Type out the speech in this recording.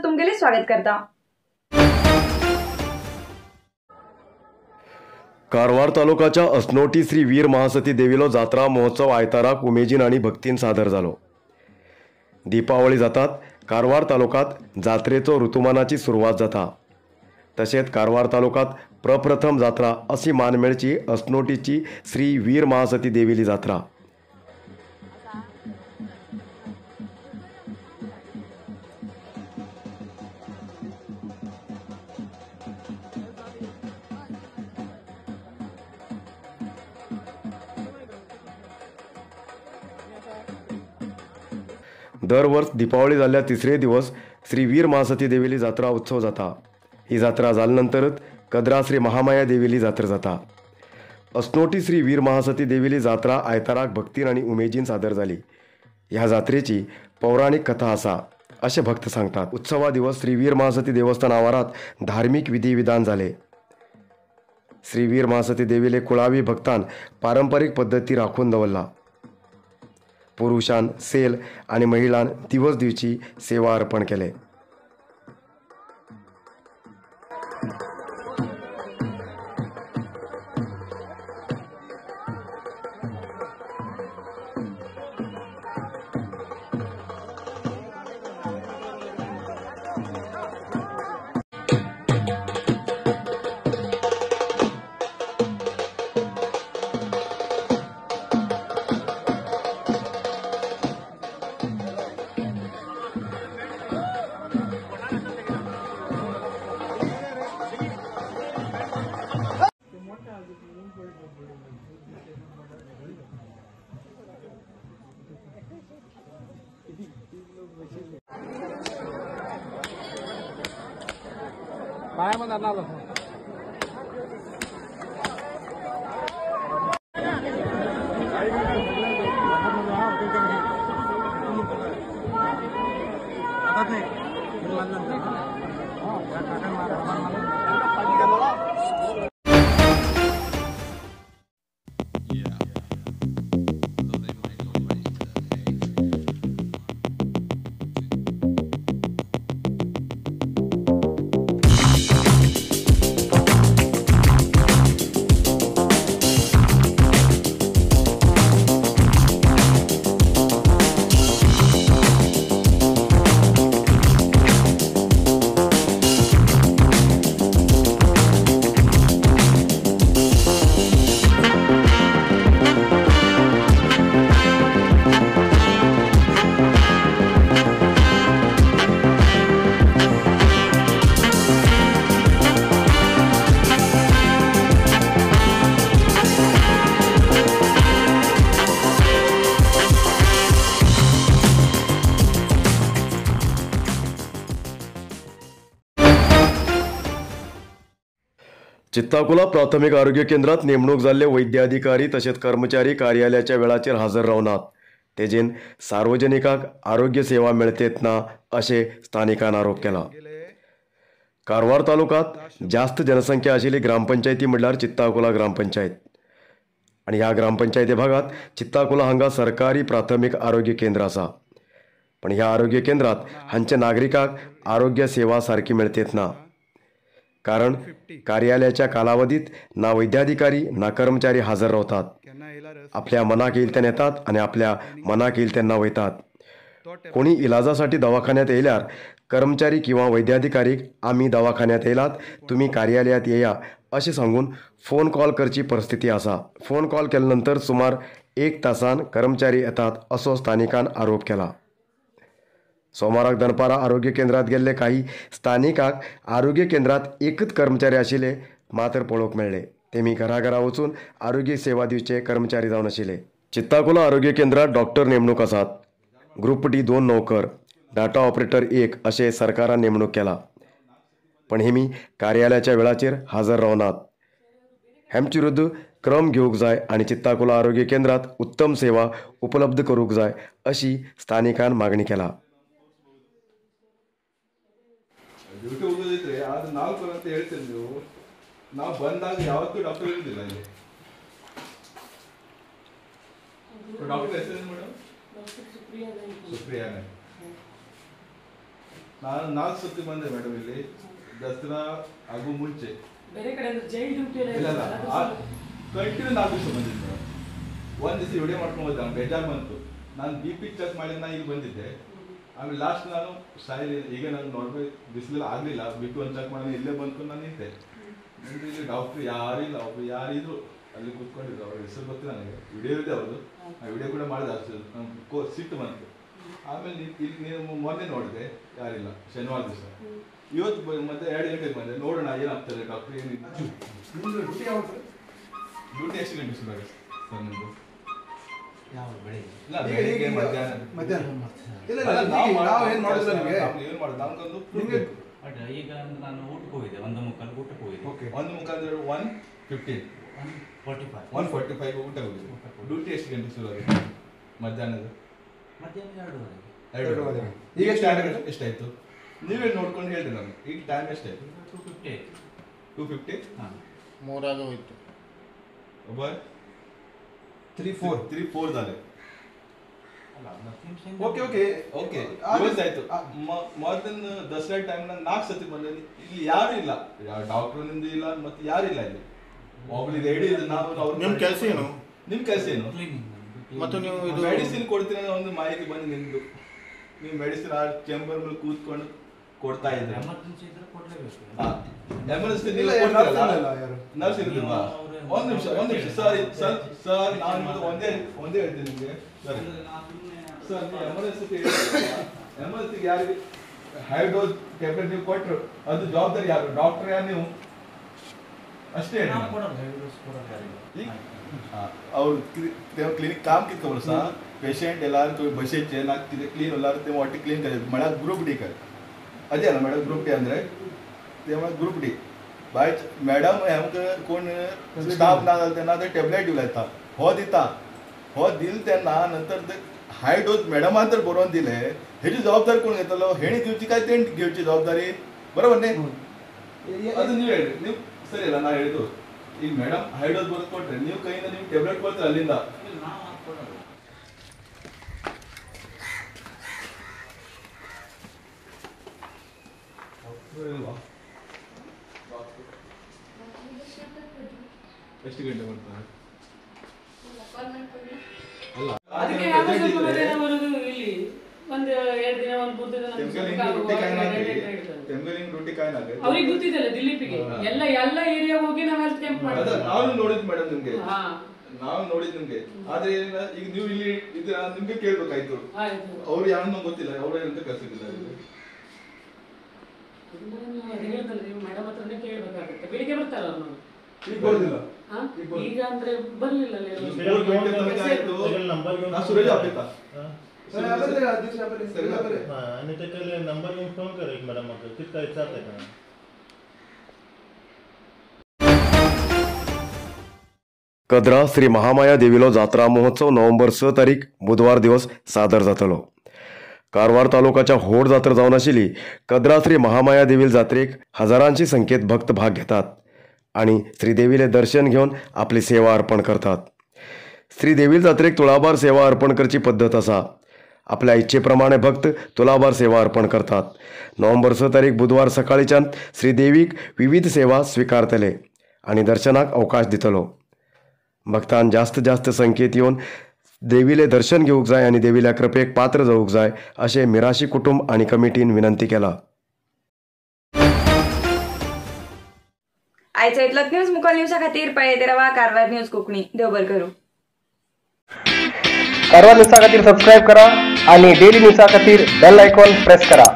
न्यूजात तुमगेले स्वागत करता। कारवार तालुकाच्या असनोटी श्री वीर महासती देवीलो जात्रा महोत्सव आयताराक उमेदीन आनी भक्तीन सादर जालो। दीपावळी जातात कारवार तालुकात जात्रेचो ऋतुमानाची सुरवात जाता। तशेंच कारवार तालुकात प्रप्रथम जात्रा अशी मान मेळची असनोटीची श्री वीर महासती देवीली जात्रा। दरवर्ष दीपावली जाल्ल्या तिसरे दिवस श्री वीर महासती देवीली जात्रा उत्सव जाता। ही जात्रा जाल्या नंतरच कदरा श्री महामाया देवीली जात्रा जाता। असनोटी श्री वीर महासती देवीली जात्रा आयताराक भक्तीन आनी उमेदीन सादर जाली। ह्या जात्रेची पौराणिक कथा आसा अशें भक्त सांगतात। उत्सवा दिवस श्री वीर महासती देवस्थान आवारात धार्मिक विधी विधान जाले। श्री वीर महासती देवीले कुळावी भक्तान पारंपरिक पद्दती राखून दवरला। पुरुषान सेल आणि महिलान दिवस दिवची सेवा अर्पण केले। चित्ताकुला प्राथमिक आरोग्य केंद्रात नेमणूक जाल्ले वैद्याधिकारी तशेंच कर्मचारी कार्यालयाच्या वेळाचेर हजर रावनात, तेजेन सार्वजनिकांक आरोग्य सेवा मेळतेत ना अशें स्थानिकान आरोप केला। कारवार तालुक्यात जास्त जनसंख्या आशिल्ली ग्रामपंचायती म्हणल्यार चित्ताकुला ग्रामपंचायत आनी ह्या ग्रामपंचायती भागात चित्ताकुला हांगा सरकारी प्राथमिक आरोग्य केंद्र आसा, पण ह्या आरोग्य केंद्रात हांच्या नागरिकांक आरोग्य सेवा सारकी मेळतेत ना, कारण कार्यालयाच्या कालावधीत ना वैद्याधिकारी ना कर्मचारी हजर रावतात। आपल्या मनाक येईल तेन्ना येतात आणि आपल्या मनाक येईल तेन्ना वयतात। कोणी इलाजासाठी दवाखान्यात येयल्यार कर्मचारी किंवा वैद्याधिकारीक आमी दवाखान्यात येयलात, तुम्ही कार्यालयात येया अशें सांगून फोन कॉल करची परिस्थिती आसा। फोन कॉल केल्या नंतर सुमार 1 तासान कर्मचारी येतात असो स्थानिकान आरोप केला। सोमाराक दनपारा आरोग्य केंद्रात गेल्ले काही स्थानिकांक आरोग्य केंद्रात एकच कर्मचारी आशिल्ले मात्र पळोवंक मेळ्ळे। तेमी घराघरा वचून आरोग्य सेवा दिवचे कर्मचारी जावन आशिल्ले। चित्ताकुला आरोग्य केंद्रात डॉक्टर नेमणूक आसात, ग्रुप डी 2 नोकर, डाटा ऑपरेटर 1 अशें सरकारान नेमणूक केला, पण हेमी कार्यालयाच्या वेळाचेर हजर रावनात। हेमचे विरुद्ध क्रम घेवंक जाय आनी चित्ताकुला आरोग्य केंद्रात उत्तम सेवा उपलब्ध करूंक जाय अशी स्थानिकान मागणी केला। ಡ್ಯೂಟಿ ಹೋಗೋದಿದ್ರೆ ಆದ್ರೆ ನಾವು ಅಂತ ಹೇಳ್ತೀರಿ ನೀವು, ನಾವು ಬಂದಾಗ ಯಾವತ್ತೂ ಡಾಕ್ಟರ್ ಇರುವುದಿಲ್ಲ ಇಲ್ಲಿ. ಡಾಕ್ಟರ್ ಹೆಸರು ಮೇಡಮ್? ಸುಪ್ರಿಯಾ ನಾಯ್ಕ. ನಾನು 4 ಸತಿ ಬಂದೆ ಮೇಡಮ್ ಇಲ್ಲಿ ದಸರಾ ಆಗೋ ಮುಂಚೆ. ಬೇರೆ ಕಡೆ ಜೈಲ್ ಡ್ಯೂಟಿ ಇಲ್ಲ ಕಂಟಿನ್ಯೂ 4 ದಿವಸ ಬಂದಿದ್ದೆ ಮೇಡಮ್. ಒಂದು ದಿವಸ ವಿಡಿಯೋ ಮಾಡ್ಕೊಂಡು ಹೋದೆ, ನಾನು ಬೇಜಾರು ಬಂತು. ನಾನು ಬಿ ಪಿ ಚೆಕ್ ಮಾಡಿ ನಾನು ಇಲ್ಲಿ ಬಂದಿದ್ದೆ. ಆಮೇಲೆ ಲಾಸ್ಟ್ ನಾನು ಸಾಯಿಲ್ ಈಗ ನಾನು ನಾರ್ಮಲ್ ಬಿಸಿಲೆಲ್ಲ ಆಗಲಿಲ್ಲ, ಬಿ ಪಿ ಒಂದು ಚೆಕ್ ಮಾಡಿ ಇಲ್ಲೇ ಬಂತು ನಾನು ನಿಂತೆ. ನಿಂತು ಇಲ್ಲಿ ಡಾಕ್ಟ್ರು ಯಾರೂ ಇಲ್ಲ, ಒಬ್ರು ಯಾರಿದ್ರು ಅಲ್ಲಿ ಕೂತ್ಕೊಂಡಿದ್ರು. ಅವ್ರ ಹೆಸರು ಗೊತ್ತಿಲ್ಲ ನನಗೆ, ವಿಡಿಯೋ ಇದೆ ಅವ್ರದ್ದು, ಆ ವಿಡಿಯೋ ಕೂಡ ಮಾಡಿದೆ. ಅಷ್ಟು ನಮ್ಗೆ ಸಿಟ್ಟು ಬಂತು. ಆಮೇಲೆ ಇಲ್ಲಿ ನೀವು ಮೊನ್ನೆ ನೋಡಿದೆ, ಯಾರಿಲ್ಲ ಶನಿವಾರ ದಿವಸ. ಇವತ್ತು ಮತ್ತೆ 2 ಗಂಟೆಗೆ ಬಂದೆ, ನೋಡೋಣ ಏನಾಗ್ತದೆ ಡಾಕ್ಟ್ರ್ ಏನಿಲ್ಲ. ಡ್ಯೂಟಿ ಎಷ್ಟು ಗಂಟೆ ಶುರು ಆಗುತ್ತೆ ಸರ್ ನಿಮ್ಮದು? ಈಗ ನಾನು ಊಟಕ್ಕೆ ಹೋಗಿದ್ದೆ, 1:45 ಊಟಕ್ಕೆ ಹೋಗಿದ್ದೆ. 1:45 1:15 1:45 ಊಟ ಹೋಗಿದ್ದೆ. ಡ್ಯೂಟಿ ಎಷ್ಟು ಗಂಟೆ ಶುರು ಆಗುತ್ತೆ ಮಧ್ಯಾಹ್ನದ? ಮಧ್ಯಾಹ್ನ 2:30. 2:30. ಈಗ ಎಷ್ಟಾಯ್ತು ನೀವೇ ನೋಡ್ಕೊಂಡು ಹೇಳ್ರಿ ನಮ್ಗೆ. ಈಗ ಟೈಮ್ ಎಷ್ಟಾಯ್ತು? 2:50 ಆಯ್ತು. 2:50? ಹಾಂ, 3 ಆಗೋಯ್ತು. ಒಬ್ಬ 3 4 3 4 झाले. ಓಕೆ ಓಕೆ ಓಕೆ ಆಯ್ತು. ಮೊದಲಿನ ದಸರಾ ಟೈಮ್ 4 ಸತಿ ಬಂದೆ, ಇಲ್ಲಿ ಯಾರು ಇಲ್ಲ, ಯಾವ ಡಾಕ್ಟರ್ ನಿಂದ ಇಲ್ಲ, ಮತ್ತೆ ಯಾರು ಇಲ್ಲ ಇಲ್ಲಿ. ಒಬ್ರು ಲೇಡಿ ಇದೆ. ನಾವು ನಿಮ್ಮ ಕೆಲಸ ಏನು? ನಿಮ್ಮ ಕೆಲಸ ಏನು? ಮತ್ತು ನೀವು ಇದು ಮೆಡಿಸಿನ್ ಕೊಡ್ತೀನಿ ಅನ್ನೋ ಒಂದು ಮಾಹಿತಿ ಬಂದು ನಿಮ್ದು. ನೀವು ಮೆಡಿಸಿನ್ ಆ ಚೇಂಬರ್ ಮೇಲೆ ಕೂತ್ಕೊಂಡು ಕೊಡ್ತಾ ಇದ್ರೆ ಎಮರ್ಜೆನ್ಸಿ ಇದ್ರೆ ಕೊಡ್ಲೇಬೇಕು. Emergency nurse ಇರುದಿಲ್ವಾ? ಒಂದು ನಿಮಿಷ ಒಂದು ನಿಮಿಷ ಸರ್ ಸರ್ ಸರ್ ನಾನು ಒಂದೇ ಒಂದೇ ಹೇಳ್ತೀನಿ ನಿಮಗೆ ಸರ್. ಸರ್ ನೀವು ಎಮರ್ಜೆನ್ಸಿ ಎಮರ್ಜೆನ್ಸಿಗೆ ಯಾರಿಗೆ ಹೈ ಡೋಸ್ ಟ್ಯಾಬ್ಲೆಟ್ ನೀವು ಕೊಟ್ಟರು ಅದು ಜವಾಬ್ದಾರಿ ಯಾರು? ಡಾಕ್ಟರ್ ಯಾರು ನೀವು? ಅಷ್ಟೇ ಹೇಳಿ. ಅವ್ರು क्लिनिक काम कित खबर आसा, पेशंट येयल्यार तुवें बशेचे ना कितें क्लीन उरल्यार ते वाटी क्लीन करतात, म्हळ्यार ग्रूप डी कर अदें ना मॅडम. ग्रूप डी ಅಂದ್ರೆ ते म्हळ्यार ग्रूप डी बाय मॅडम आमकां कोण स्टाफ ना जाल्यार तेन्ना ते टॅबलेट दिवं लायता, हो दिता, हो दिल तेन्ना नंतर ते हाय डोस मॅडमान तर बरोवन दिले, हेजी जबाबदारी कोण घेतलो? हेणी दिवची काय तेणी घेवची जबाबदारी? बरोबर न्ही? ಅದು ನೀವು ಹೇಳಿ, ನೀವು ಸರಿ ಅಲ್ಲ ನಾ ಹೇಳಿದ್ದು. ಈಗ ಮೇಡಮ್ ಹೈ ಡೋಸ್ ಬರೋದು ಕೊಟ್ರೆ ನೀವು ಕೈಯಿಂದ ನೀವು ಟ್ಯಾಬ್ಲೆಟ್ ಕೊಡ್ತೀರ ಅಲ್ಲಿಂದ. ಎಷ್ಟು ಗಂಟೆ ಬರ್ತಾರೆ? ಅದಕ್ಕೆ ಇಲ್ಲಿ ಒಂದು 2 ದಿನ ಒಂದು 3 ದಿನ ಅವ್ರಿಗೆ ಗೊತ್ತಿದ್ದಲ್ಲ ದಿಲೀಪಿಗೆ, ಎಲ್ಲ ಎಲ್ಲ ಏರಿಯಾ ಹೋಗಿ ನಾವು ಹೆಲ್ತ್ ಕ್ಯಾಂಪ್ ಮಾಡಿದ್ವಿ. ನಾನು ನೋಡಿದ್ ಮೇಡಮ್ ನಿಮ್ಗೆ, ನಾವು ನೋಡಿದ್ ನಿಮ್ಗೆ. ಆದ್ರೆ ಈಗ ನೀವು ಇಲ್ಲಿ ಇದು ನಿಮ್ಗೆ ಕೇಳ್ಬೇಕಾಯ್ತು, ಅವ್ರು ಯಾರು ನಂಗೆ ಗೊತ್ತಿಲ್ಲ, ಅವ್ರು ಏನಂತ ಕಳ್ಸಿಲ್ಲ. ಹೇಳ್ತಲ್ಲ ನೀವು ಮೇಡಮ್ ಹತ್ರನೇ ಕೇಳ್ಬೇಕಾಗುತ್ತೆ. ಬೆಳಿಗ್ಗೆ ಬರ್ತಾರ ಅವ್ರು ಈಗ? ಈಗ ಅಂದ್ರೆ ಬರ್ಲಿಲ್ಲ. ಸುರೇಶ್ आपता आणि ते नंबर घेऊन फोन कर एक मॅडम तितका विचारते का. कदरा श्री महामाया देवीलो जात्रा महोत्सव नोव्हेंबर 6 तारीख बुधवार दिवस सादर जातलो. कारवार तालुकाच्या होड जात्रा जावन आशिल्ली कदरा श्री महामाया देवील जात्रेक हजारांची संख्येत भक्त भाग घेतात आणि श्रीदेवीले दर्शन घेवन आपली सेवा अर्पण करतात. श्रीदेवील जात्रेक तुळाभार सेवा अर्पण करची पद्दत आसा. आपल्या इच्छेप्रमाणे भक्त तुलाभार सेवा अर्पण करतात. नोव्हेंबर 6 तारीख बुधवार सकाळीच्यान श्रीदेवीक विविध सेवा स्वीकारतले आणि दर्शनाक अवकाश दितलो. भक्तान जास्त जास्त संख्येत येवन देवीले दर्शन घेवंक जाय आनी देवील्या कृपेक पात्र जावंक जाय अशें मिराशी कुटुंब आनी कमिटीन विनंती केला. आयचा इतलोच न्यूज मुखाल न्यूजा खातीर पळयत रावा कारवार न्यूज कोंकणी. देव बरें करूं. कारवार न्यूजा खातीर सबस्क्रायब करा आणि डेली न्यूजा खातीर बेल आयकॉन प्रेस करा.